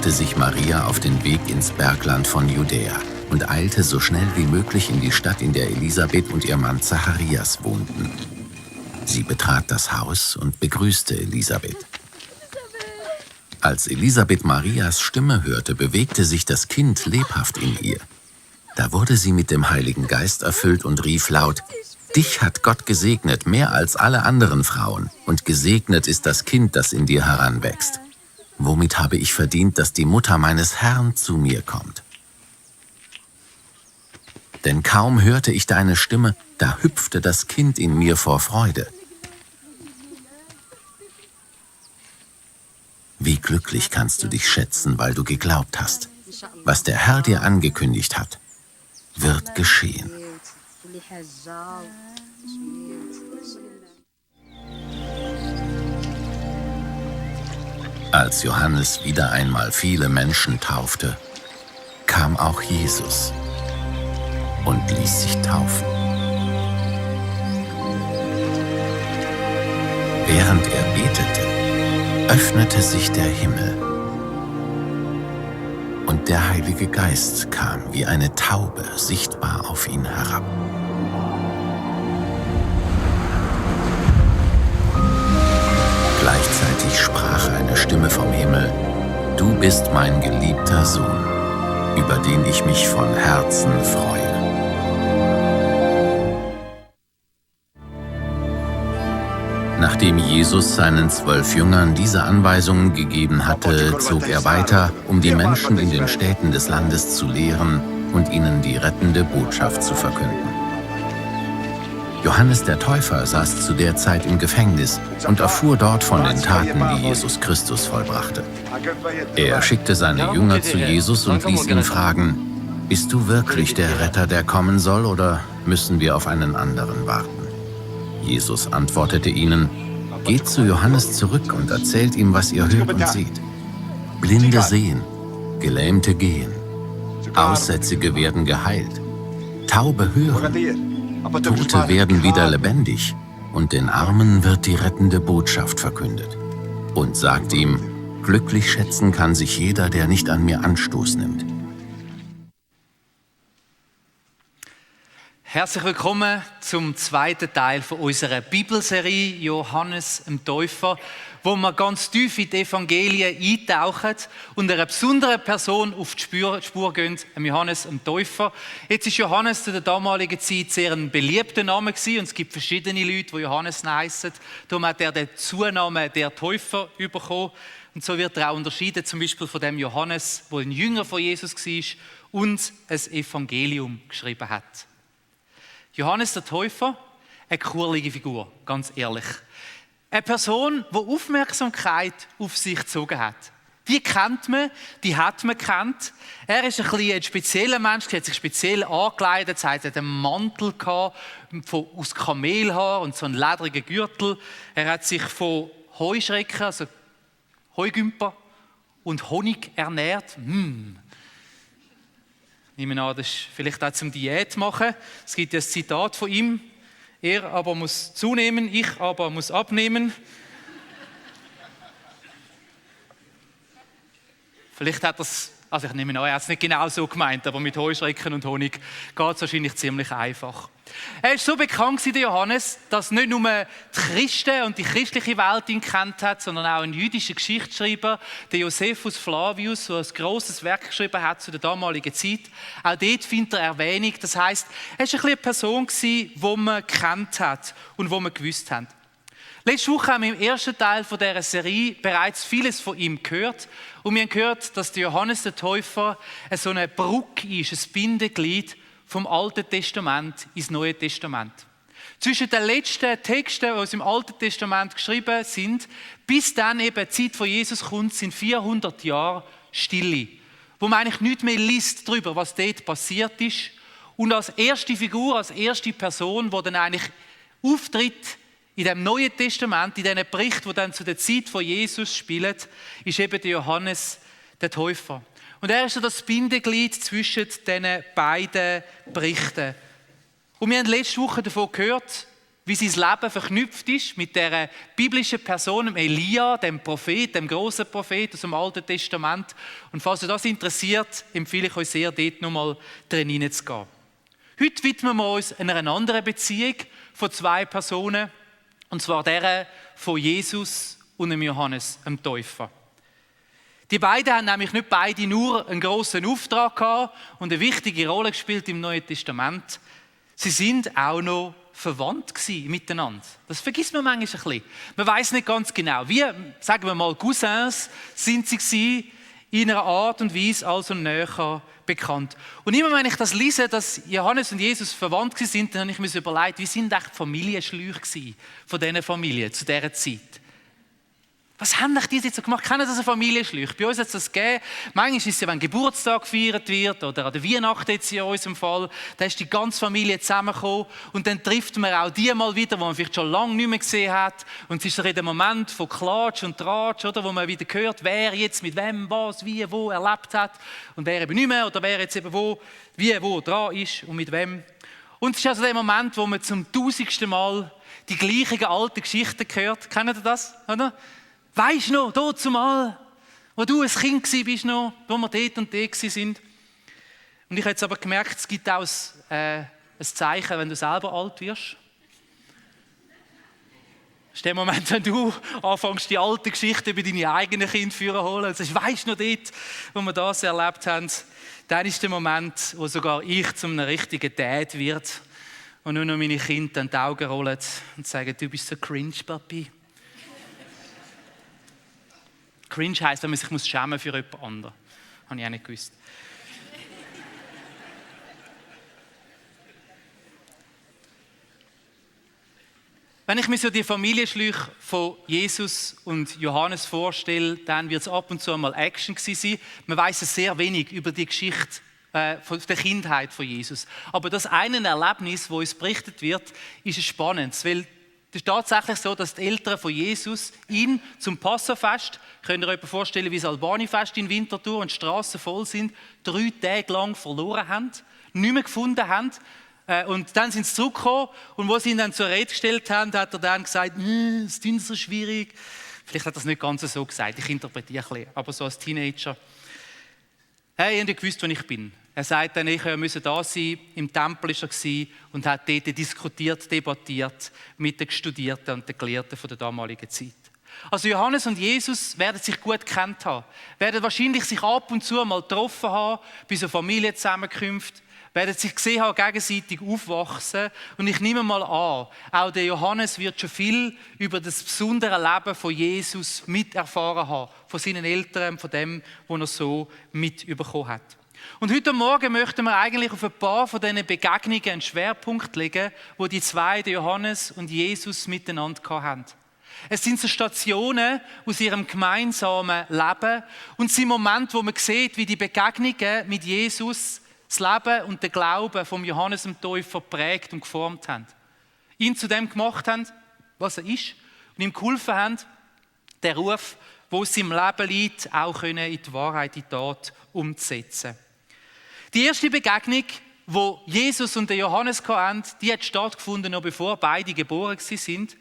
machte sich Maria auf den Weg ins Bergland von Judäa und eilte so schnell wie möglich in die Stadt, in der Elisabeth und ihr Mann Zacharias wohnten. Sie betrat das Haus und begrüßte Elisabeth. Als Elisabeth Marias Stimme hörte, bewegte sich das Kind lebhaft in ihr. Da wurde sie mit dem Heiligen Geist erfüllt und rief laut: Dich hat Gott gesegnet, mehr als alle anderen Frauen, und gesegnet ist das Kind, das in dir heranwächst. Womit habe ich verdient, dass die Mutter meines Herrn zu mir kommt? Denn kaum hörte ich deine Stimme, da hüpfte das Kind in mir vor Freude. Wie glücklich kannst du dich schätzen, weil du geglaubt hast. Was der Herr dir angekündigt hat, wird geschehen. Als Johannes wieder einmal viele Menschen taufte, kam auch Jesus und ließ sich taufen. Während er betete, öffnete sich der Himmel und der Heilige Geist kam wie eine Taube sichtbar auf ihn herab. Gleichzeitig sprach eine Stimme vom Himmel: Du bist mein geliebter Sohn, über den ich mich von Herzen freue. Nachdem Jesus seinen 12 Jüngern diese Anweisungen gegeben hatte, zog er weiter, um die Menschen in den Städten des Landes zu lehren und ihnen die rettende Botschaft zu verkünden. Johannes der Täufer saß zu der Zeit im Gefängnis und erfuhr dort von den Taten, die Jesus Christus vollbrachte. Er schickte seine Jünger zu Jesus und ließ ihn fragen: Bist du wirklich der Retter, der kommen soll, oder müssen wir auf einen anderen warten? Jesus antwortete ihnen: Geht zu Johannes zurück und erzählt ihm, was ihr hört und seht. Blinde sehen, Gelähmte gehen, Aussätzige werden geheilt, Taube hören, Tote werden wieder lebendig und den Armen wird die rettende Botschaft verkündet. Und sagt ihm: Glücklich schätzen kann sich jeder, der nicht an mir Anstoß nimmt. Herzlich willkommen zum zweiten Teil von unserer Bibelserie Johannes dem Täufer, wo wir ganz tief in die Evangelien eintauchen und einer besonderen Person auf die Spur gehen, Johannes dem Täufer. Jetzt ist Johannes zu der damaligen Zeit sehr ein beliebter Name gewesen, und es gibt verschiedene Leute, die Johannes heissen. Darum hat er den Zunamen der Täufer bekommen. Und so wird er auch unterschieden, zum Beispiel von dem Johannes, der ein Jünger von Jesus war und ein Evangelium geschrieben hat. Johannes der Täufer, eine kurlige Figur, ganz ehrlich. Eine Person, die Aufmerksamkeit auf sich gezogen hat. Die kennt man, die hat man gekannt. Er ist ein spezieller Mensch, er hat sich speziell angekleidet, er hatte einen Mantel aus Kamelhaar und so einen ledrigen Gürtel. Er hat sich von Heuschrecken, also Heugümper und Honig ernährt. Ich nehme an, das ist vielleicht auch zum Diät machen. Es gibt ja ein Zitat von ihm: Er aber muss zunehmen, ich aber muss abnehmen. Vielleicht hat das, also ich nehme an, er hat es nicht genau so gemeint, aber mit Heuschrecken und Honig geht es wahrscheinlich ziemlich einfach. Er ist so bekannt, der Johannes, dass nicht nur die Christen und die christliche Welt ihn kennt hat, sondern auch ein jüdischer Geschichtsschreiber, der Josephus Flavius, der ein grosses Werk geschrieben hat zu der damaligen Zeit. Auch dort findet er Erwähnung. Das heisst, er war eine Person, die man kennt hat und die man gewusst hat. Letzte Woche haben wir im ersten Teil dieser Serie bereits vieles von ihm gehört. Und wir haben gehört, dass der Johannes der Täufer so eine Brücke ist, ein Bindeglied vom Alten Testament ins Neue Testament. Zwischen den letzten Texten, die aus dem Alten Testament geschrieben sind, bis dann eben die Zeit von Jesus kommt, sind 400 Jahre Stille, wo man eigentlich nichts mehr liest darüber, was dort passiert ist. Und als erste Figur, als erste Person, die dann eigentlich auftritt in dem Neuen Testament, in diesen Bericht, die dann zu der Zeit von Jesus spielen, ist eben der Johannes der Täufer. Und er ist so das Bindeglied zwischen diesen beiden Berichten. Und wir haben letzte Woche davon gehört, wie wie sein Leben verknüpft ist mit der biblischen Person, Elia, dem Prophet, dem grossen Prophet aus dem Alten Testament. Und falls euch das interessiert, empfehle ich euch sehr, dort nochmal drin hineinzugehen. Heute widmen wir uns einer anderen Beziehung von zwei Personen, und zwar der von Jesus und dem Johannes, dem Täufer. Die beiden haben nämlich nicht beide nur einen grossen Auftrag gehabt und eine wichtige Rolle gespielt im Neuen Testament. Sie sind auch noch verwandt miteinander. Das vergisst man manchmal ein bisschen. Man weiß nicht ganz genau. Wie, sagen wir mal, Cousins sind sie in einer Art und Weise also näher bekannt. Und immer wenn ich das lese, dass Johannes und Jesus verwandt sind, dann habe ich mir überlegt, wie sind echt die Familienschläuche von diesen Familien zu dieser Zeit? Was haben die jetzt so gemacht? Kennen das eine Familienschläuche? Bei uns hat es das gegeben. Manchmal ist es ja, wenn Geburtstag gefeiert wird oder an der Weihnachten jetzt in unserem Fall, da ist die ganze Familie zusammengekommen und dann trifft man auch die mal wieder, die man vielleicht schon lange nicht mehr gesehen hat. Und es ist so der Moment von Klatsch und Tratsch, oder, wo man wieder hört, wer jetzt mit wem, was, wie, wo erlebt hat und wer eben nicht mehr oder wer jetzt eben wo, wie, wo dran ist und mit wem. Und es ist also der Moment, wo man zum 1000. Mal die gleichen alten Geschichten hört. Kennt ihr das? Oder? Weisst du noch, dort zumal, wo du ein Kind warst, noch, wo wir dort und dort waren. Und ich habe jetzt aber gemerkt, es gibt auch ein Zeichen, wenn du selber alt wirst. Das ist der Moment, wenn du anfängst, die alten Geschichten über deine eigenen Kinder zu holen und sagst, weisst du noch dort, wo wir das erlebt haben, dann ist der Moment, wo sogar ich zu einem richtigen Dad wird und nur noch meine Kinder dann die Augen rollen und sagen, du bist so cringe, Papi. Cringe heisst, wenn man sich schämen für jemand anderen. Habe ich auch nicht gewusst. Wenn ich mir so die Familienschläuche von Jesus und Johannes vorstelle, dann wird es ab und zu einmal Action gewesen sein. Man weiss sehr wenig über die Geschichte von der Kindheit von Jesus. Aber das eine Erlebnis, wo uns berichtet wird, ist ein spannendes, weil es ist tatsächlich so, dass die Eltern von Jesus ihn zum Passafest, könnt ihr euch vorstellen, wie das Albani-Fest in Winterthur und die Straßen voll sind, 3 Tage lang verloren haben, nicht mehr gefunden haben. Und dann sind sie zurückgekommen und wo sie ihn dann zur Rede gestellt haben, hat er dann gesagt, es ist so schwierig. Vielleicht hat er es nicht ganz so gesagt, ich interpretiere ein bisschen, aber so als Teenager. Hey, ihr habt gewusst, wo ich bin. Er sagt dann, ich müsse da sein, im Tempel war er und hat dort diskutiert, debattiert mit den Studierten und den Gelehrten von der damaligen Zeit. Also Johannes und Jesus werden sich gut gekannt haben, werden wahrscheinlich sich ab und zu mal getroffen haben, bei so Familienzusammenkünften, werden sich gesehen haben, gegenseitig aufwachsen. Und ich nehme mal an, auch der Johannes wird schon viel über das besondere Leben von Jesus miterfahren haben, von seinen Eltern, von dem, was er so mitbekommen hat. Und heute Morgen möchten wir eigentlich auf ein paar von diesen Begegnungen einen Schwerpunkt legen, wo die zwei, der Johannes und Jesus, miteinander hatten. Es sind so Stationen aus ihrem gemeinsamen Leben und es sind Momente, wo man sieht, wie die Begegnungen mit Jesus das Leben und den Glauben vom Johannes dem Täufer prägt und geformt haben. Ihn zu dem gemacht haben, was er ist, und ihm geholfen haben, den Ruf, der aus seinem Leben liegt, auch in die Wahrheit, in die Tat umzusetzen. Die erste Begegnung, die Jesus und Johannes hatten, die hat stattgefunden, noch bevor beide geboren sind.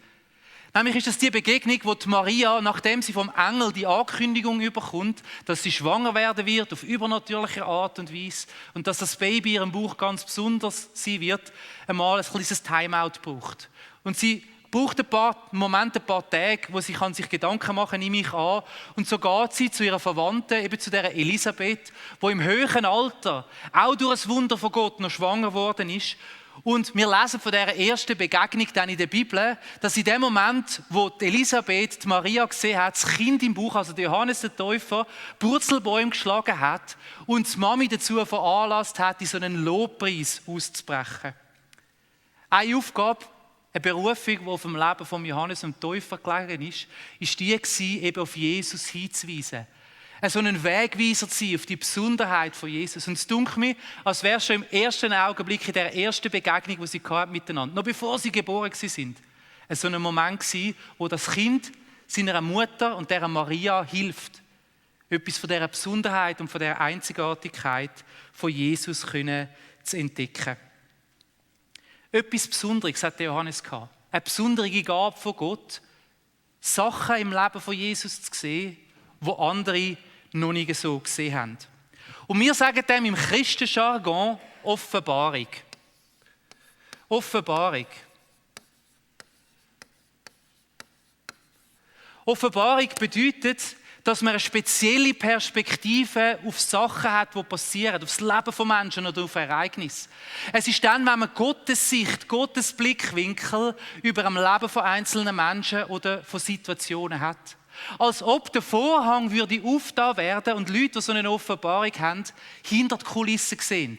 Nämlich ist es die Begegnung, wo die Maria, nachdem sie vom Engel die Ankündigung bekommt, dass sie schwanger werden wird, auf übernatürliche Art und Weise, und dass das Baby in ihrem Bauch ganz besonders sein wird, einmal ein kleines Timeout braucht. Und sie braucht ein paar Tage, wo sie sich Gedanken machen kann, nehme ich an. Und so geht sie zu ihrer Verwandten, eben zu der Elisabeth, die im höheren Alter auch durch ein Wunder von Gott noch schwanger geworden ist. Und wir lesen von dieser ersten Begegnung dann in der Bibel, dass in dem Moment, wo die Elisabeth die Maria gesehen hat, das Kind im Bauch, also der Johannes der Täufer, Purzelbäume geschlagen hat und die Mami dazu veranlasst hat, in so einen Lobpreis auszubrechen. Eine Aufgabe, eine Berufung, die auf dem Leben von Johannes dem Täufer gelegen ist, die, eben auf Jesus hinzuweisen. So einen Wegweiser zu sein auf die Besonderheit von Jesus. Und es dunkelt mir, als wäre es schon im ersten Augenblick, in der ersten Begegnung, die sie miteinander hatten, noch bevor sie geboren waren, so ein Moment war, wo das Kind seiner Mutter und der Maria hilft, etwas von dieser Besonderheit und von dieser Einzigartigkeit von Jesus zu entdecken. Etwas Besonderes hat Johannes gehabt. eine besondere Gabe von Gott, Sachen im Leben von Jesus zu sehen, die andere noch nie so gesehen haben. Und wir sagen dem im Christenjargon Offenbarung. Offenbarung. Offenbarung bedeutet, dass man eine spezielle Perspektive auf Sachen hat, die passieren, auf das Leben von Menschen oder auf Ereignisse. Es ist dann, wenn man Gottes Sicht, Gottes Blickwinkel über das Leben von einzelnen Menschen oder von Situationen hat. Als ob der Vorhang würde aufgetan werden und Leute, die so eine Offenbarung haben, hinter die Kulissen sehen.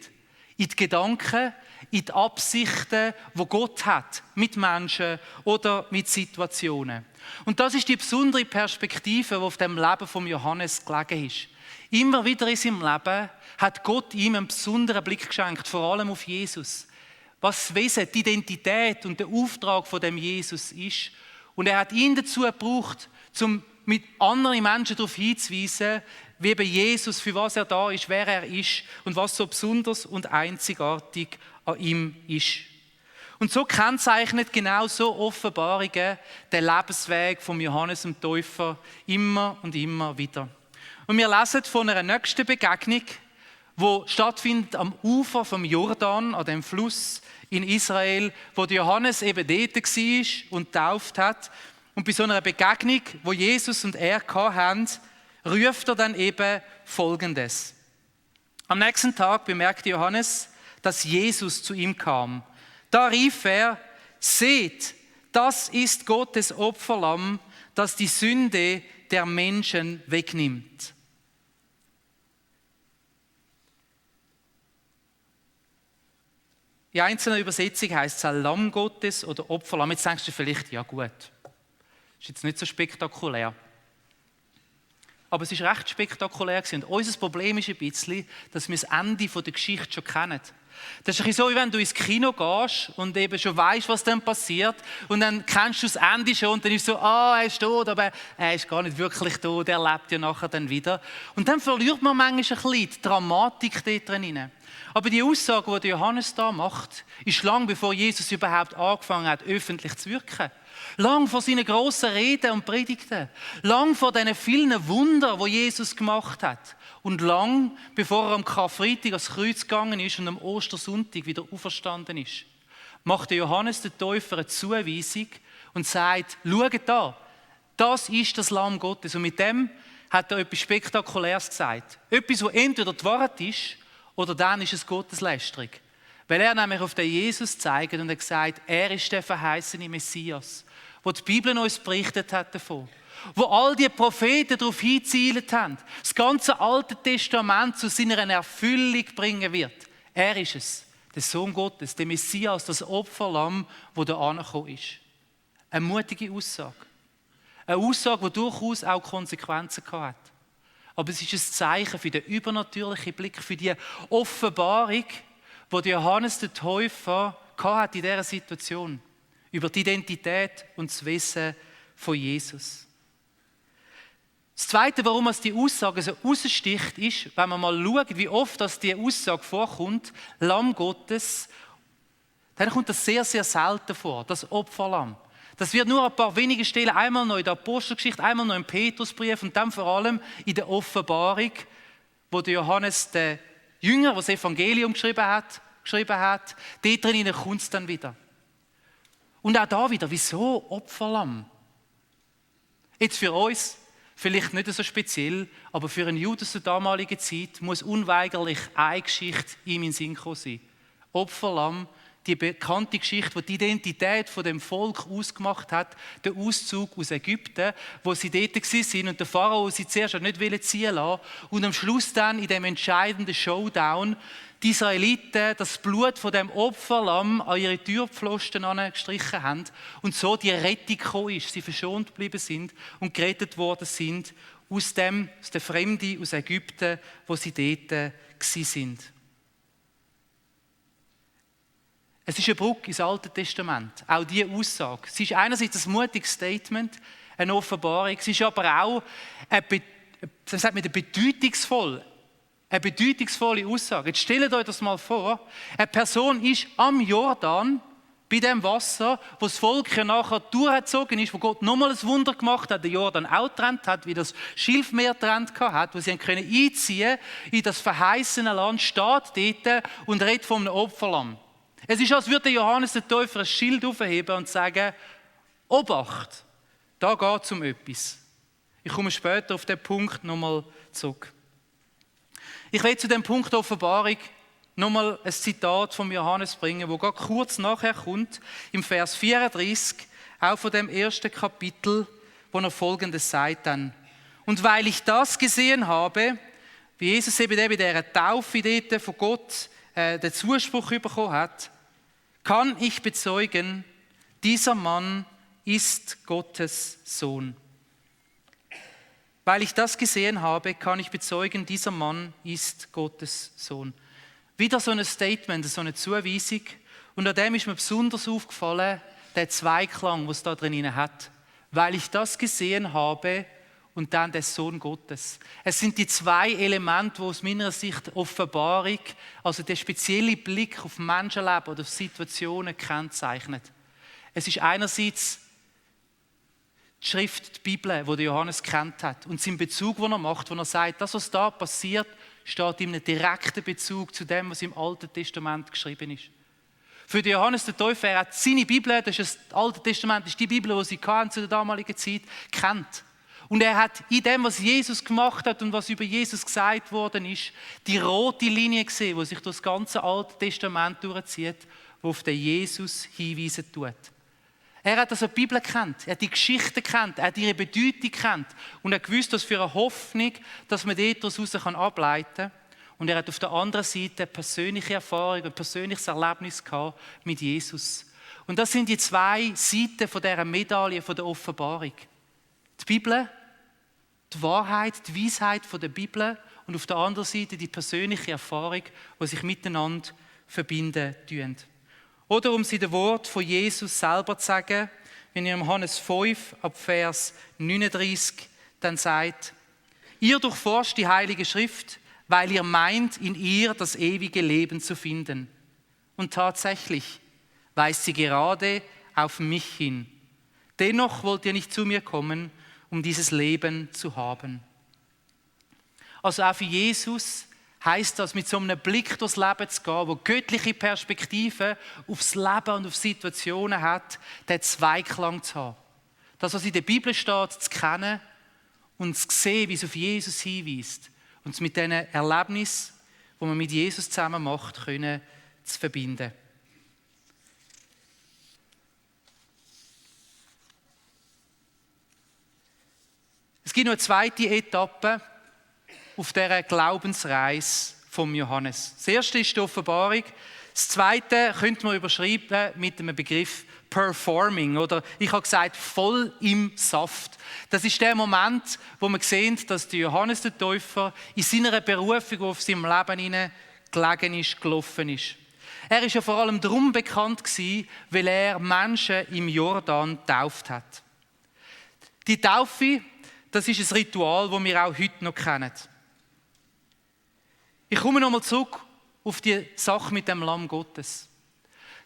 In die Gedanken, in die Absichten, die Gott hat mit Menschen oder mit Situationen. Und das ist die besondere Perspektive, die auf dem Leben von Johannes gelegen ist. Immer wieder in seinem Leben hat Gott ihm einen besonderen Blick geschenkt, vor allem auf Jesus. Was das Wesen, die Identität und der Auftrag von dem Jesus ist. Und er hat ihn dazu gebraucht, um mit anderen Menschen darauf hinzuweisen, wie eben Jesus, für was er da ist, wer er ist und was so besonders und einzigartig an ihm ist. Und so kennzeichnet genau so Offenbarungen den Lebensweg von Johannes dem Täufer immer und immer wieder. Und wir lesen von einer nächsten Begegnung, die stattfindet am Ufer vom Jordan, an dem Fluss in Israel, wo Johannes eben dort war und getauft hat. Und bei so einer Begegnung, wo Jesus und er hatten, ruft er dann eben Folgendes. Am nächsten Tag bemerkte Johannes, dass Jesus zu ihm kam. Da rief er, seht, das ist Gottes Opferlamm, das die Sünde der Menschen wegnimmt. In einzelner Übersetzung heißt es Lamm Gottes oder Opferlamm. Jetzt denkst du vielleicht, ja gut, ist jetzt nicht so spektakulär. Aber es war recht spektakulär. Und unser Problem ist ein bisschen, dass wir das Ende der Geschichte schon kennen. Das ist ein bisschen so, wie wenn du ins Kino gehst und eben schon weißt, was dann passiert. Und dann kennst du das Ende schon und dann ist so, er ist tot, aber er ist gar nicht wirklich tot, er lebt ja nachher dann wieder. Und dann verliert man manchmal ein bisschen die Dramatik dort drin. Aber die Aussage, die Johannes da macht, ist lang bevor Jesus überhaupt angefangen hat, öffentlich zu wirken. Lang vor seinen grossen Reden und Predigten. Lang vor diesen vielen Wundern, die Jesus gemacht hat. Und lang bevor er am Karfreitag ans Kreuz gegangen ist und am Ostersonntag wieder auferstanden ist, machte Johannes der Täufer eine Zuweisung und sagt, schaut da, das ist das Lamm Gottes. Und mit dem hat er etwas Spektakuläres gesagt. Etwas, das entweder die Wahrheit ist, oder dann ist es Gotteslästerung. Weil er nämlich auf den Jesus zeigt und er sagt, er ist der verheißene Messias, wo die Bibel uns berichtet hat davon. Wo all die Propheten darauf hingezielt haben, das ganze Alte Testament zu seiner Erfüllung bringen wird. Er ist es, der Sohn Gottes, der Messias, das Opferlamm, das da angekommen ist. Eine mutige Aussage. Eine Aussage, die durchaus auch Konsequenzen hat. Aber es ist ein Zeichen für den übernatürlichen Blick, für die Offenbarung, die Johannes der Täufer hatte in dieser Situation. Über die Identität und das Wesen von Jesus. Das Zweite, warum es die Aussage so raussticht, ist, wenn man mal schaut, wie oft diese Aussage vorkommt, Lamm Gottes, dann kommt das sehr, sehr selten vor, das Opferlamm. Das wird nur an ein paar wenige Stellen, einmal noch in der Apostelgeschichte, einmal noch im Petrusbrief und dann vor allem in der Offenbarung, wo der Johannes, der Jünger, der das Evangelium geschrieben hat, dort drin kommt es dann wieder. Und auch da wieder, wieso Opferlamm? Jetzt für uns vielleicht nicht so speziell, aber für einen Juden zur damaligen Zeit muss unweigerlich eine Geschichte ihm in den Sinn gekommen sein. Opferlamm, die bekannte Geschichte, die die Identität von dem Volk ausgemacht hat, der Auszug aus Ägypten, wo sie dort waren und der Pharao sie zuerst nicht ziehen lassen und am Schluss dann in dem entscheidenden Showdown die Israeliten das Blut von dem Opferlamm an ihre Türpfosten gestrichen haben und so die Rettung gekommen ist, sie verschont geblieben sind und gerettet worden sind aus der Fremde, aus Ägypten, wo sie dort waren. Es ist eine Brücke ins Alte Testament, auch diese Aussage. Sie ist einerseits ein mutiges Statement, eine Offenbarung, sie ist aber auch eine bedeutungsvolle Aussage. Jetzt stellt euch das mal vor, eine Person ist am Jordan bei dem Wasser, wo das Volk ja nachher durchgezogen ist, wo Gott nochmal ein Wunder gemacht hat, der Jordan auch getrennt hat, wie das Schilfmeer getrennt hat, wo sie können einziehen in das verheißene Land, steht dort und redet von einem Opferlamm. Es ist, als würde Johannes der Täufer ein Schild aufheben und sagen, Obacht, da geht es um etwas. Ich komme später auf den Punkt nochmal zurück. Ich will zu dem Punkt Offenbarung nochmal ein Zitat von Johannes bringen, wo gerade kurz nachher kommt, im Vers 34, auch von dem ersten Kapitel, wo er Folgendes sagt dann. Und weil ich das gesehen habe, wie Jesus eben bei dieser Taufe dort von Gott den Zuspruch bekommen hat, kann ich bezeugen, dieser Mann ist Gottes Sohn. Weil ich das gesehen habe, kann ich bezeugen, dieser Mann ist Gottes Sohn. Wieder so ein Statement, so eine Zuweisung. Und an dem ist mir besonders aufgefallen, der Zweiklang, was da drin hat. Weil ich das gesehen habe und dann der Sohn Gottes. Es sind die zwei Elemente, die aus meiner Sicht Offenbarung, also der spezielle Blick auf Menschenleben oder auf Situationen kennzeichnet. Es ist einerseits die Schrift, die Bibel, die Johannes kennt hat und sein Bezug, den er macht, wo er sagt, das, was da passiert, steht in einem direkten Bezug zu dem, was im Alten Testament geschrieben ist. Für Johannes der Täufer, er hat seine Bibel, das ist das Alte Testament, das ist die Bibel, die sie zu der damaligen Zeit kennt. Und er hat in dem, was Jesus gemacht hat und was über Jesus gesagt worden ist, die rote Linie gesehen, die sich durch das ganze Alte Testament durchzieht, die auf den Jesus hinweisen tut. Er hat also die Bibel gekannt, er hat die Geschichte gekannt, er hat ihre Bedeutung gekannt und er gewusst, was für eine Hoffnung, dass man daraus ableiten kann. Und er hat auf der anderen Seite eine persönliche Erfahrung, ein persönliches Erlebnis gehabt mit Jesus. Und das sind die zwei Seiten von dieser Medaille von der Offenbarung. Die Bibel, die Wahrheit, die Weisheit von der Bibel und auf der anderen Seite die persönliche Erfahrung, die sich miteinander verbinden tun. Oder um es in den Worten von Jesus selber zu sagen, wenn ihr im Johannes 5 ab Vers 39 dann sagt, ihr durchforscht die Heilige Schrift, weil ihr meint, in ihr das ewige Leben zu finden. Und tatsächlich weist sie gerade auf mich hin. Dennoch wollt ihr nicht zu mir kommen, um dieses Leben zu haben. Also auch für Jesus heisst das, mit so einem Blick durchs Leben zu gehen, wo göttliche Perspektive aufs Leben und auf Situationen hat, den Zweiklang zu haben. Das, was in der Bibel steht, zu kennen und zu sehen, wie es auf Jesus hinweist. Und es mit diesen Erlebnissen, die man mit Jesus zusammen macht, können zu verbinden. Es gibt noch eine zweite Etappe auf dieser Glaubensreise von Johannes. Das erste ist die Offenbarung. Das zweite könnte man überschreiben mit dem Begriff Performing oder ich habe gesagt, voll im Saft. Das ist der Moment, wo man sieht, dass der Johannes der Täufer in seiner Berufung, die auf seinem Leben hinein gelegen ist, gelaufen ist. Er ist ja vor allem darum bekannt gewesen, weil er Menschen im Jordan getauft hat. Die Taufe, das ist ein Ritual, das wir auch heute noch kennen. Ich komme nochmal zurück auf die Sache mit dem Lamm Gottes.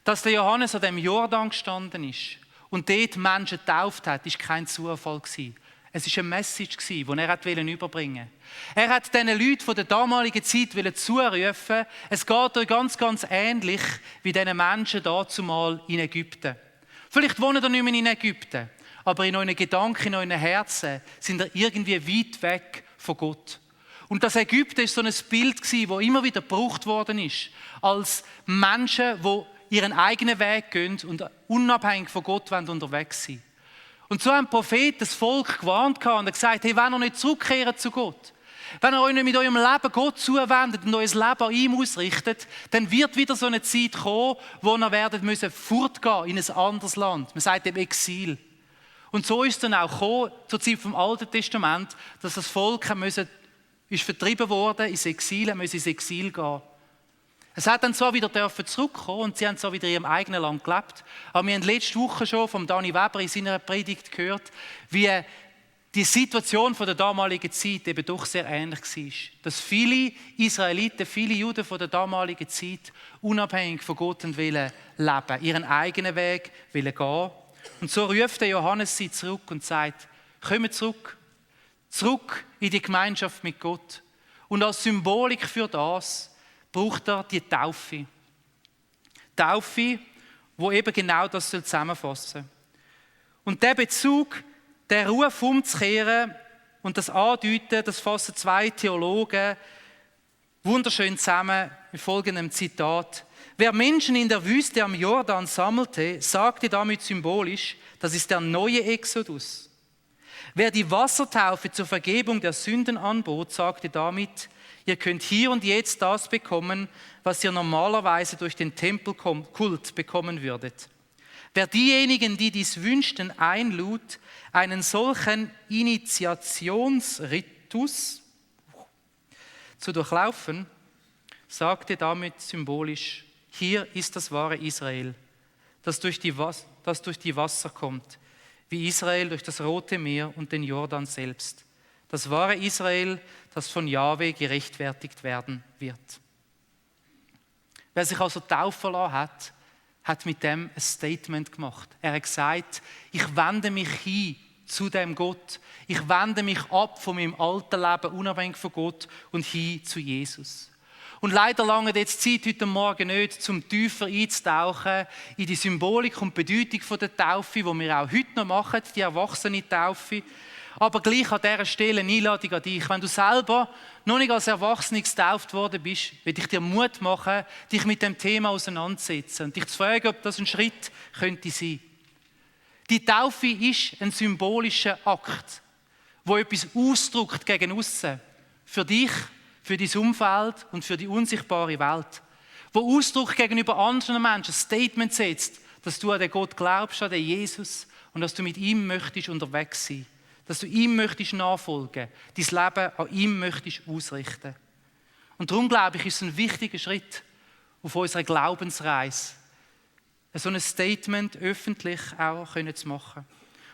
Dass der Johannes an dem Jordan gestanden ist und dort Menschen getauft hat, ist kein Zufall gewesen. Es war eine Message, die er überbringen wollte. Er hat diesen Leuten von der damaligen Zeit zurufen, es geht euch ganz, ganz ähnlich wie diesen Menschen dazumal in Ägypten. Vielleicht wohnen ihr nicht mehr in Ägypten, aber in euren Gedanken, in euren Herzen sind ihr irgendwie weit weg von Gott. Und das Ägypten war so ein Bild, das immer wieder gebraucht worden ist, als Menschen, die ihren eigenen Weg gehen und unabhängig von Gott unterwegs sind. Und so haben die Propheten das Volk gewarnt und gesagt, hey, wenn ihr nicht zurückkehrt zu Gott, wenn ihr euch nicht mit eurem Leben Gott zuwendet und euer Leben an ihm ausrichtet, dann wird wieder so eine Zeit kommen, wo ihr werdet müssen fortgehen in ein anderes Land. Man sagt dem Exil. Und so ist es dann auch gekommen, zur Zeit vom Alten Testament, dass das Volk ist vertrieben worden ins Exil, musste ins Exil gehen. Es hat dann zwar wieder zurückkommen und sie haben zwar wieder in ihrem eigenen Land gelebt, aber wir haben letzte Woche schon von Dani Weber in seiner Predigt gehört, wie die Situation von der damaligen Zeit eben doch sehr ähnlich war. Dass viele Israeliten, viele Juden von der damaligen Zeit unabhängig von Gott leben, ihren eigenen Weg gehen. Und so ruft der Johannes sie zurück und sagt, kommt zurück in die Gemeinschaft mit Gott. Und als Symbolik für das braucht er die Taufe. Taufe, wo eben genau das zusammenfassen soll. Und der Bezug, der Ruf umzukehren und das Andeuten, das fassen zwei Theologen wunderschön zusammen mit folgendem Zitat. Wer Menschen in der Wüste am Jordan sammelte, sagte damit symbolisch, das ist der neue Exodus. Wer die Wassertaufe zur Vergebung der Sünden anbot, sagte damit, ihr könnt hier und jetzt das bekommen, was ihr normalerweise durch den Tempelkult bekommen würdet. Wer diejenigen, die dies wünschten, einlud, einen solchen Initiationsritus zu durchlaufen, sagte damit symbolisch, hier ist das wahre Israel, das durch die Wasser kommt, wie Israel durch das Rote Meer und den Jordan selbst. Das wahre Israel, das von Jahwe gerechtfertigt werden wird. Wer sich also taufen lassen hat mit dem ein Statement gemacht. Er hat gesagt, ich wende mich hin zu dem Gott. Ich wende mich ab von meinem alten Leben, unabhängig von Gott, und hin zu Jesus. Und leider lange jetzt Zeit heute Morgen nicht, zum tiefer einzutauchen in die Symbolik und Bedeutung der Taufe, die wir auch heute noch machen, die Erwachsene-Taufe. Aber gleich an dieser Stelle eine Einladung an dich. Wenn du selber noch nicht als Erwachsener getauft worden bist, will ich dir Mut machen, dich mit dem Thema auseinanderzusetzen und dich zu fragen, ob das ein Schritt könnte sein. Die Taufe ist ein symbolischer Akt, wo etwas ausdrückt gegen aussen. Für dich, für dein Umfeld und für die unsichtbare Welt. Wo Ausdruck gegenüber anderen Menschen, ein Statement setzt, dass du an den Gott glaubst, an den Jesus, und dass du mit ihm möchtest unterwegs sein. Dass du ihm möchtest nachfolgen, dein Leben an ihm möchtest ausrichten. Und darum, glaube ich, ist es ein wichtiger Schritt auf unserer Glaubensreise, so ein Statement öffentlich auch zu machen.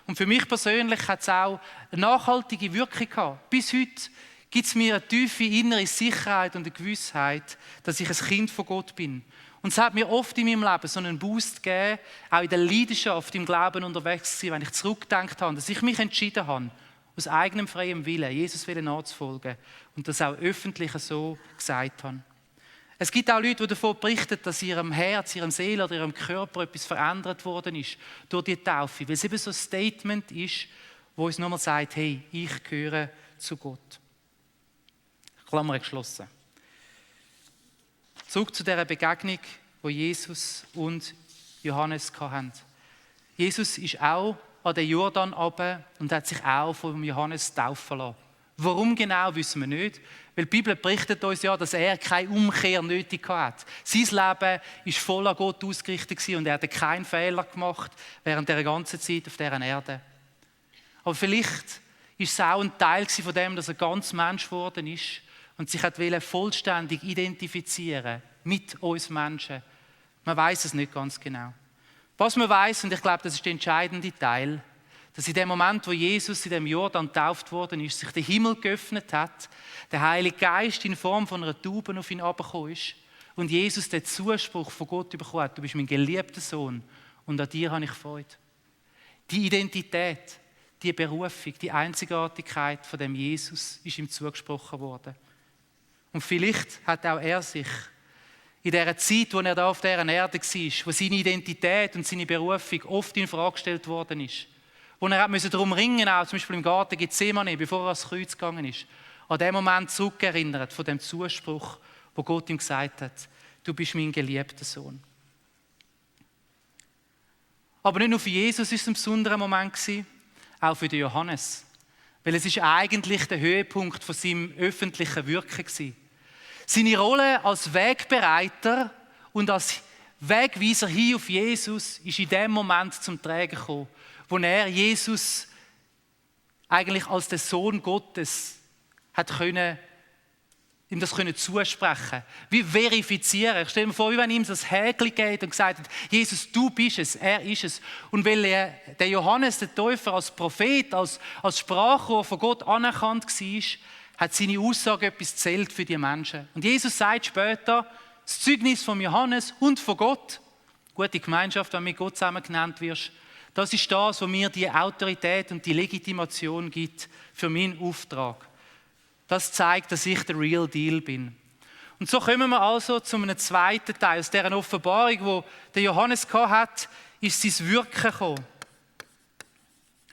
Und für mich persönlich hat es auch eine nachhaltige Wirkung gehabt. Bis heute gibt es mir eine tiefe innere Sicherheit und eine Gewissheit, dass ich ein Kind von Gott bin. Und es hat mir oft in meinem Leben so einen Boost gegeben, auch in der Leidenschaft, im Glauben unterwegs zu sein, wenn ich zurückgedacht habe, dass ich mich entschieden habe, aus eigenem freiem Willen, Jesus nachzufolgen und das auch öffentlich so gesagt habe. Es gibt auch Leute, die davon berichten, dass in ihrem Herz, ihrem Seele oder ihrem Körper etwas verändert worden ist durch die Taufe, weil es eben so ein Statement ist, wo uns nochmal sagt, hey, ich gehöre zu Gott. Klammer geschlossen. Zurück zu dieser Begegnung, die Jesus und Johannes hatten. Jesus ist auch an den Jordan runter und hat sich auch von Johannes taufen lassen. Warum genau, wissen wir nicht. Weil die Bibel berichtet uns ja, dass er keine Umkehr nötig hatte. Sein Leben war voll an Gott ausgerichtet und er hatte keinen Fehler gemacht während der ganzen Zeit auf dieser Erde. Aber vielleicht war es auch ein Teil von dem, dass er ganz Mensch geworden ist und sich vollständig identifizieren mit uns Menschen. Man weiß es nicht ganz genau. Was man weiß, und ich glaube, das ist der entscheidende Teil, dass in dem Moment, wo Jesus in dem Jordan getauft worden ist, sich der Himmel geöffnet hat, der Heilige Geist in Form von einer Taube auf ihn herabgekommen ist und Jesus den Zuspruch von Gott bekommen hat, du bist mein geliebter Sohn und an dir habe ich Freude. Die Identität, die Berufung, die Einzigartigkeit von dem Jesus ist ihm zugesprochen worden. Und vielleicht hat auch er sich in dieser Zeit, wo er da auf dieser Erde war, wo seine Identität und seine Berufung oft in Frage gestellt worden ist, wo er darum ringen musste, auch zum Beispiel im Garten Gethsemane, bevor er ans Kreuz gegangen ist, an den Moment zurückerinnert von dem Zuspruch, wo Gott ihm gesagt hat, du bist mein geliebter Sohn. Aber nicht nur für Jesus war es ein besonderer Moment, auch für den Johannes. Weil es ist eigentlich der Höhepunkt von seinem öffentlichen Wirken war. Seine Rolle als Wegbereiter und als Wegweiser hin auf Jesus ist in dem Moment zum Tragen gekommen, wo er Jesus eigentlich als den Sohn Gottes hat können ihm das zusprechen, wie verifizieren. Ich stelle mir vor, wie wenn ihm das Häkchen geht und gesagt hat, Jesus, du bist es, er ist es. Und weil der Johannes, der Täufer, als Prophet, als Sprachrohr von Gott anerkannt war, hat seine Aussage etwas zählt für die Menschen. Und Jesus sagt später, das Zeugnis von Johannes und von Gott, gute Gemeinschaft, wenn du mit Gott zusammen genannt wirst, das ist das, was mir die Autorität und die Legitimation gibt für meinen Auftrag. Das zeigt, dass ich der Real Deal bin. Und so kommen wir also zu einem zweiten Teil. Aus dieser Offenbarung, die der Johannes hatte, ist sein Wirken gekommen.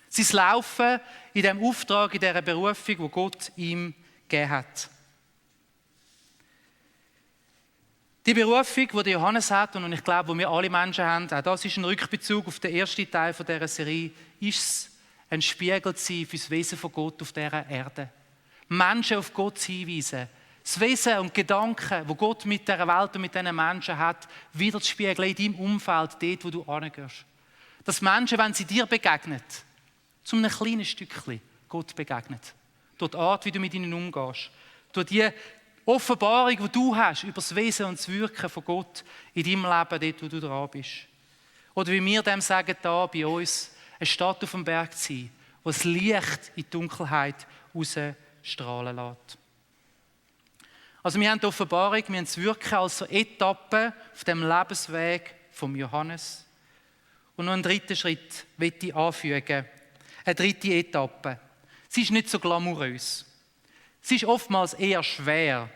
Sein Laufen in diesem Auftrag, in dieser Berufung, die Gott ihm gegeben hat. Die Berufung, die Johannes hat und ich glaube, die wir alle Menschen haben, auch das ist ein Rückbezug auf den ersten Teil dieser Serie, ist es, ein Spiegel zu sein für das Wesen von Gott auf dieser Erde. Menschen auf Gott zu hinweisen. Das Wesen und Gedanken, die Gott mit dieser Welt und mit diesen Menschen hat, wieder zu spiegeln in deinem Umfeld, dort, wo du hingehst. Dass Menschen, wenn sie dir begegnen, zu einem kleinen Stückchen Gott begegnet. Durch die Art, wie du mit ihnen umgehst. Durch die Offenbarung, die du hast über das Wesen und das Wirken von Gott in deinem Leben, dort, wo du dran bist. Oder wie wir dem sagen, da bei uns, eine Stadt auf dem Berg zu sein, wo das Licht in die Dunkelheit rausstrahlen lässt. Also wir haben die Offenbarung, wir haben das Wirken als so Etappe auf dem Lebensweg von Johannes. Und noch einen dritten Schritt möchte ich anfügen. Eine dritte Etappe. Sie ist nicht so glamourös. Sie ist oftmals eher schwer.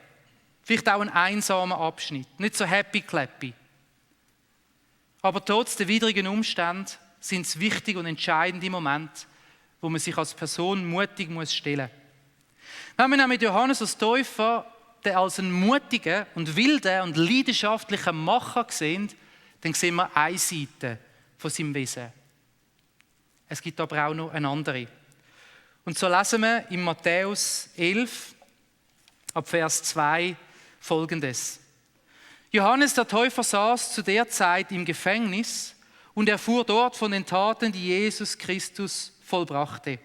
Vielleicht auch ein einsamer Abschnitt. Nicht so happy-clappy. Aber trotz der widrigen Umstände sind es wichtige und entscheidende Momente, wo man sich als Person mutig stellen muss. Wenn wir nämlich Johannes als Täufer als einen mutigen und wilden und leidenschaftlichen Macher sehen, dann sehen wir eine Seite von seinem Wesen. Es gibt aber auch noch eine andere. Und so lesen wir in Matthäus 11, ab Vers 2, Folgendes. Johannes der Täufer saß zu der Zeit im Gefängnis und erfuhr dort von den Taten, die Jesus Christus vollbrachte.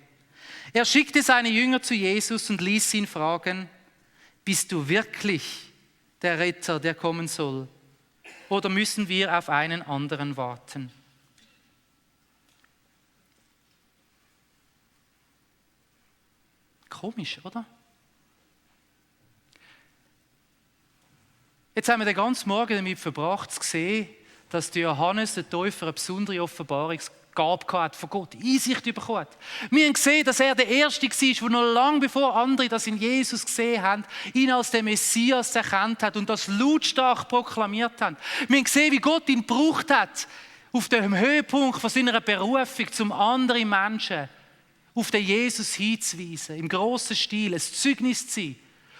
Er schickte seine Jünger zu Jesus und ließ ihn fragen, bist du wirklich der Retter, der kommen soll? Oder müssen wir auf einen anderen warten? Komisch, oder? Jetzt haben wir den ganzen Morgen damit verbracht, zu sehen, dass der Johannes, der Täufer, eine besondere Offenbarungsgabe hat von Gott, Einsicht bekommen hat. Wir haben gesehen, dass er der Erste war, der noch lange bevor andere das in Jesus gesehen haben, ihn als den Messias erkannt hat und das lautstark proklamiert hat. Wir haben gesehen, wie Gott ihn gebraucht hat, auf dem Höhepunkt von seiner Berufung, zum anderen Menschen auf den Jesus hinzuweisen, im grossen Stil, ein Zeugnis zu sein.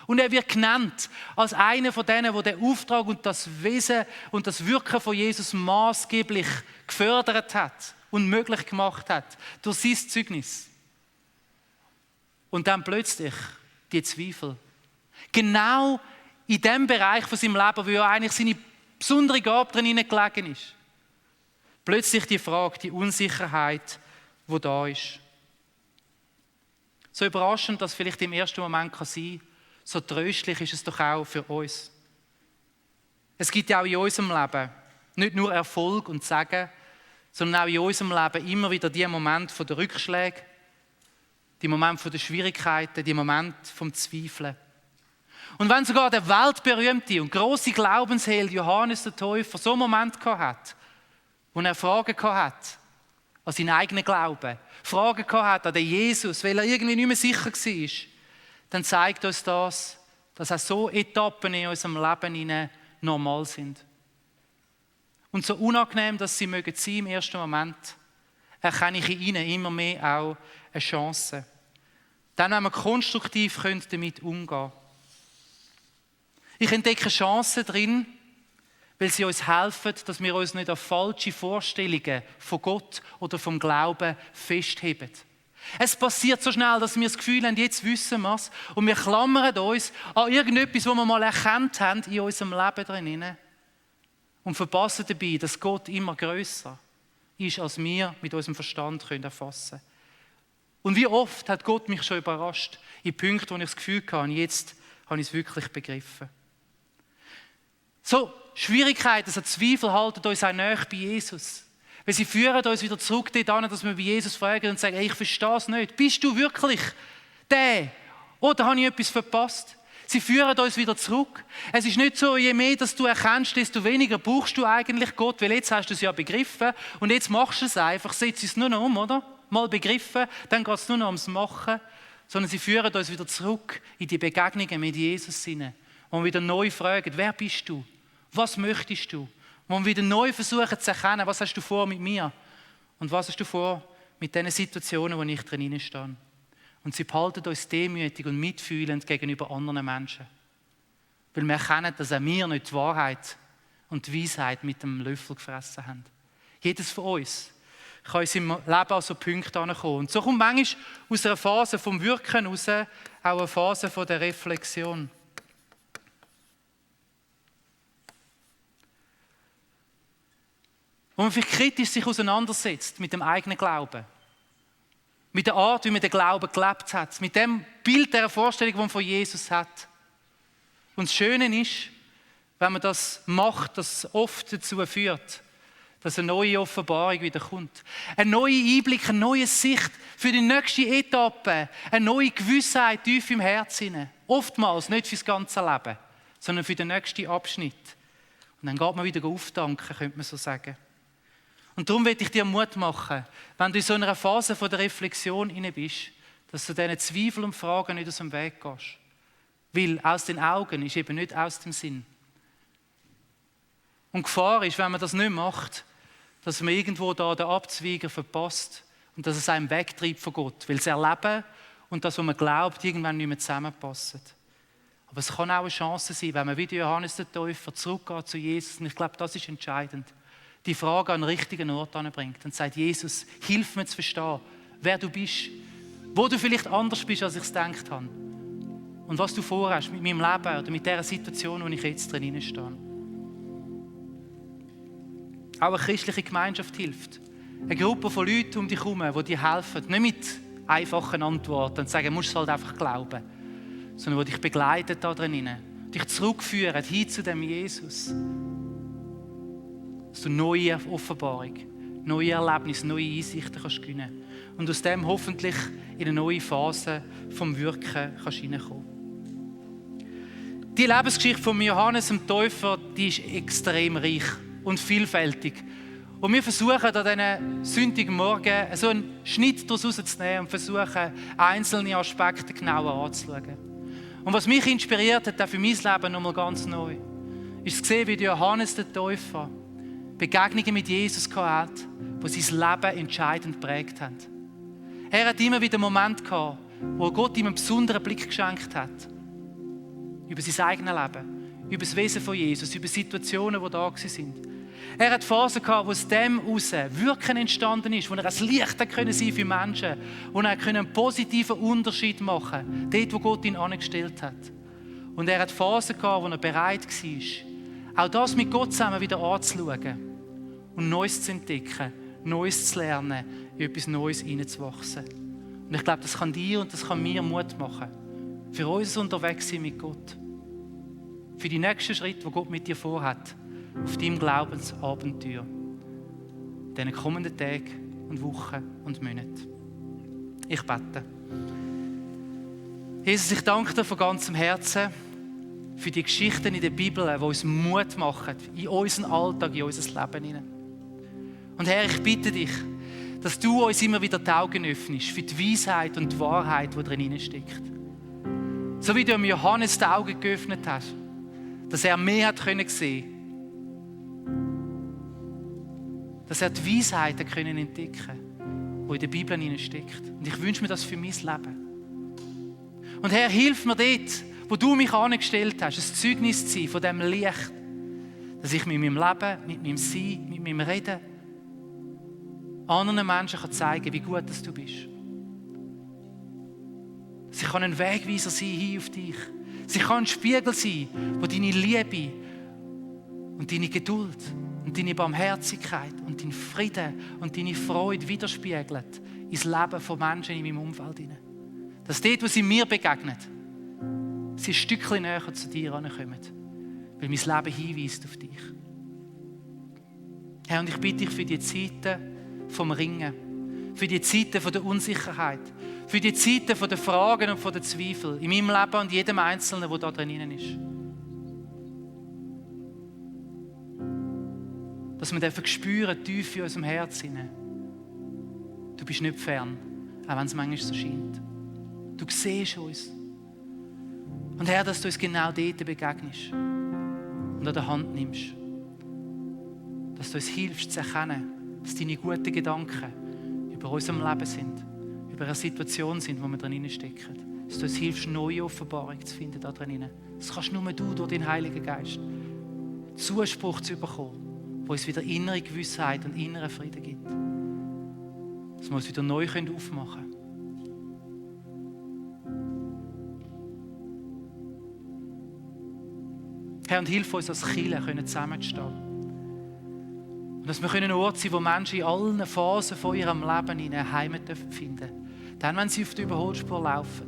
Und er wird genannt als einer von denen, der den Auftrag und das Wesen und das Wirken von Jesus maßgeblich gefördert hat und möglich gemacht hat durch sein Zeugnis. Und dann plötzlich die Zweifel. Genau in dem Bereich von seinem Leben, wo ja eigentlich seine besondere Gabe drin gelegen ist. Plötzlich die Frage, die Unsicherheit, die da ist. So überraschend das vielleicht im ersten Moment kann sein, so tröstlich ist es doch auch für uns. Es gibt ja auch in unserem Leben nicht nur Erfolg und Segen, sondern auch in unserem Leben immer wieder die Momente der Rückschläge, die Momente der Schwierigkeiten, die Momente vom Zweifeln. Und wenn sogar der weltberühmte und grosse Glaubensheld Johannes der Täufer so einen Moment hat, wo er Fragen hat an seinen eigenen Glauben, Fragen hat an den Jesus, weil er irgendwie nicht mehr sicher war, dann zeigt uns das, dass auch so Etappen in unserem Leben normal sind. Und so unangenehm, dass sie mögen sein im ersten Moment, erkenne ich in ihnen immer mehr auch eine Chance. Dann, wenn wir konstruktiv damit umgehen können. Ich entdecke Chancen drin, weil sie uns helfen, dass wir uns nicht an falsche Vorstellungen von Gott oder vom Glauben festheben. Es passiert so schnell, dass wir das Gefühl haben, jetzt wissen wir es und wir klammern uns an irgendetwas, was wir mal erkannt haben in unserem Leben drin und verpassen dabei, dass Gott immer grösser ist, als wir mit unserem Verstand erfassen können. Und wie oft hat Gott mich schon überrascht in Punkten, wo ich das Gefühl hatte, jetzt habe ich es wirklich begriffen. So Schwierigkeiten, so Zweifel halten uns auch nahe bei Jesus. Weil sie führen uns wieder zurück dorthin, dass wir bei Jesus fragen und sagen, hey, ich verstehe es nicht. Bist du wirklich der? Oder habe ich etwas verpasst? Sie führen uns wieder zurück. Es ist nicht so, je mehr dass du erkennst, desto weniger brauchst du eigentlich Gott, weil jetzt hast du es ja begriffen und jetzt machst du es einfach, setzt es nur noch um, oder? Mal begriffen, dann geht es nur noch ums Machen. Sondern sie führen uns wieder zurück in die Begegnungen mit Jesus hinein. Wo wir wieder neu fragen, wer bist du? Was möchtest du? Wo wir wieder neu versuchen zu erkennen, was hast du vor mit mir? Und was hast du vor mit den Situationen, wo ich drin stehe? Und sie behalten uns demütig und mitfühlend gegenüber anderen Menschen. Weil wir erkennen, dass auch wir nicht die Wahrheit und die Weisheit mit dem Löffel gefressen haben. Jedes von uns kann in seinem Leben an so Punkte ankommen. Und so kommt manchmal aus einer Phase vom Wirken raus auch eine Phase von der Reflexion. Wo man vielleicht kritisch sich auseinandersetzt mit dem eigenen Glauben. Mit der Art, wie man den Glauben gelebt hat. Mit dem Bild, der Vorstellung, die man von Jesus hat. Und das Schöne ist, wenn man das macht, das oft dazu führt, dass eine neue Offenbarung wieder kommt. Ein neuer Einblick, eine neue Sicht für die nächste Etappe. Eine neue Gewissheit tief im Herzen. Oftmals nicht für das ganze Leben, sondern für den nächsten Abschnitt. Und dann geht man wieder auftanken, könnte man so sagen. Und darum möchte ich dir Mut machen, wenn du in so einer Phase von der Reflexion inne bist, dass du diesen Zweifeln und Fragen nicht aus dem Weg gehst. Weil aus den Augen ist eben nicht aus dem Sinn. Und Gefahr ist, wenn man das nicht macht, dass man irgendwo da den Abzweiger verpasst und dass es einem wegtreibt von Gott. Weil das Erleben und das, was man glaubt, irgendwann nicht mehr zusammenpassen. Aber es kann auch eine Chance sein, wenn man wie Johannes der Täufer zurückgeht zu Jesus. Und ich glaube, das ist entscheidend. Die Frage an den richtigen Ort anbringt und sagt, Jesus, hilf mir zu verstehen, wer du bist, wo du vielleicht anders bist, als ich es gedacht habe und was du vorhast mit meinem Leben oder mit dieser Situation, wo ich jetzt drin stehe. Auch eine christliche Gemeinschaft hilft. Eine Gruppe von Leuten um dich herum, die dir helfen, nicht mit einfachen Antworten und sagen, du musst es halt einfach glauben, sondern die dich begleiten da drinnen, dich zurückführen hin zu dem Jesus. Dass du neue Offenbarung, neue Erlebnisse, neue Einsichten kannst gewinnen und aus dem hoffentlich in eine neue Phase vom Wirken kannst hineinkommen. Die Lebensgeschichte von Johannes dem Täufer, die ist extrem reich und vielfältig. Und wir versuchen an diesen sündigen Morgen so einen Schnitt daraus rauszunehmen und versuchen, einzelne Aspekte genauer anzuschauen. Und was mich inspiriert hat, auch für mein Leben nochmal ganz neu, ist zu sehen, wie Johannes der Täufer Begegnungen mit Jesus gehabt hat, die sein Leben entscheidend geprägt haben. Er hat immer wieder Momente gehabt, wo Gott ihm einen besonderen Blick geschenkt hat. Über sein eigenes Leben, über das Wesen von Jesus, über Situationen, die da waren. Er hat Phasen gehabt, wo aus dem heraus Wirken entstanden ist, wo er ein Licht sein konnte für Menschen, wo er einen positiven Unterschied machen konnte, dort, wo Gott ihn angestellt hat. Und er hat Phasen gehabt, wo er bereit war, auch das mit Gott zusammen wieder anzuschauen und Neues zu entdecken, Neues zu lernen, in etwas Neues hineinzuwachsen. Und ich glaube, das kann dir und das kann mir Mut machen. Für unser Unterwegssein mit Gott. Für die nächsten Schritte, die Gott mit dir vorhat. Auf deinem Glaubensabenteuer. In diesen kommenden Tagen und Wochen und Monaten. Ich bete. Jesus, ich danke dir von ganzem Herzen für die Geschichten in der Bibel, die uns Mut machen, in unseren Alltag, in unser Leben hinein. Und Herr, ich bitte dich, dass du uns immer wieder die Augen öffnest für die Weisheit und die Wahrheit, die drin steckt. So wie du dem Johannes die Augen geöffnet hast, dass er mehr hat sehen können, dass er die Weisheit können entdecken, die in der Bibel drin steckt. Und ich wünsche mir das für mein Leben. Und Herr, hilf mir dort, wo du mich angestellt hast, ein Zeugnis zu sein von diesem Licht, dass ich mit meinem Leben, mit meinem Sein, mit meinem Reden anderen Menschen zeigen kann, wie gut dass du bist. Sie kann ein Wegweiser sein hin auf dich. Sie kann ein Spiegel sein, wo deine Liebe und deine Geduld und deine Barmherzigkeit und dein Frieden und deine Freude widerspiegelt ins Leben von Menschen in meinem Umfeld. Dass dort, wo sie mir begegnen, sie sie ein Stückchen näher zu dir herankommen. Weil mein Leben hinweist auf dich. Herr, und ich bitte dich für die Zeiten vom Ringen, für die Zeiten von der Unsicherheit, für die Zeiten von der Fragen und von der Zweifel in meinem Leben und jedem Einzelnen, der da drinnen ist. Dass wir dürfen spüren, tief in unserem Herzen, du bist nicht fern, auch wenn es manchmal so scheint. Du siehst uns. Und Herr, dass du uns genau dort begegnest und an der Hand nimmst. Dass du uns hilfst zu erkennen, dass deine guten Gedanken über unserem Leben sind, über eine Situation sind, wo wir drin stecken. Dass du uns hilfst, neue Offenbarung zu finden da drin. Das kannst nur du durch den Heiligen Geist. Zuspruch zu bekommen, wo uns wieder innere Gewissheit und inneren Frieden gibt. Dass wir uns wieder neu aufmachen können. Herr, und hilf uns als Kirche zusammenzustehen. Und dass wir einen Ort sein können, wo Menschen in allen Phasen von ihrem Leben eine Heimat finden dürfen. Dann, wenn sie auf der Überholspur laufen.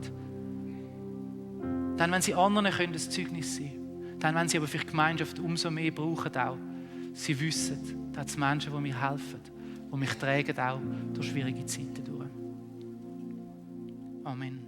Dann, wenn sie anderen ein Zeugnis sein können. Dann, wenn sie aber für die Gemeinschaft umso mehr brauchen auch. Sie wissen, dass es Menschen, die mir helfen, die mich tragen auch durch schwierige Zeiten durch. Amen.